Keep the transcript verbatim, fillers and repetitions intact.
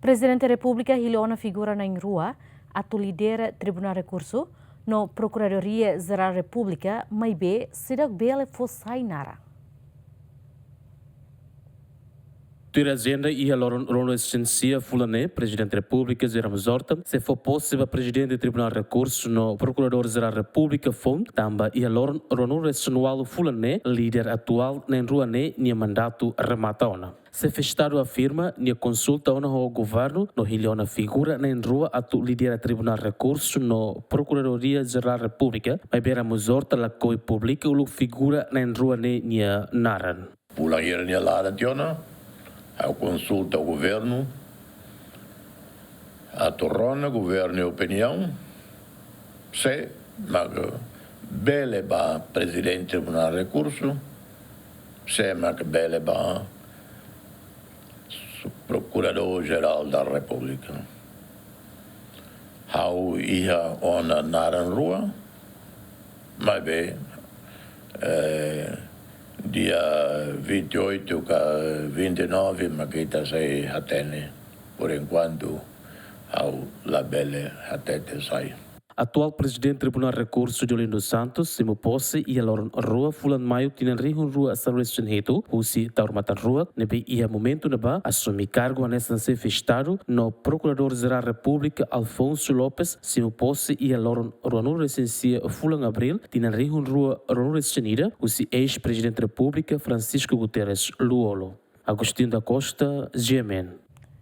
Prezidente Repúblika hili ona figura na'in-rua atu lidera Tribunál Rekursu no Prokuradoria Jerál Repúblika, maibé seidauk bele fó sai naran. Tuir ajenda, iha loron ruanulu-resin-sia fulan ne'e, Prezidente Repúblika José Ramos Horta sei fó pose ba Prezidente Tribunál Rekursu no Prokuradór Jerál Repúblika foun, tanba iha loron ruanulu-resin-ualu fulan ne'e, líder atuál na'in-rua ne'e nia mandatu remata ona. Xefe Estadu afirma nia konsulta ona ho governu no hili ona figura na'in-rua atu lidera Tribunál Rekursu no Prokuradoria Jerál Repúblika, maibé Ramos Horta lakohi publika uluk figura na'in-rua ne'e nia naran. Fulan hira nia laran tiha ona, ha'u konsulta governu, atu rona governu nia opiniaun, sé mak bele ba Prezidente Tribunál Rekursu, sé mak bele ba Prokuradór Jerál da Repúblika. Ha'u iha ona naran rua, maibé, eh, dia vinte e oito ka vinte e nove mak ita sei hatene. Por enquanto, ha'u labele hatete sai. Atuál Prezidente Tribunál Rekursu Deolindo Santos simu pose iha loron rua fulan Maiu tinan rihun rua sanulu-resin-hitu, husi Taur Matan Ruak, ne'ebé iha momentu ne'ebá asume kargu hanesan Xefe Estadu, no Prokuradór Jerál Repúblika Alfonso Lopes simu pose iha loron ruanulu-resin-sia fulan Abríl tinan rihun rua ruanulu-resin-ida, husi eis-Prezidente Repúblika Francisco Guterres Lú-Olo. Agostinho da Costa, G M N.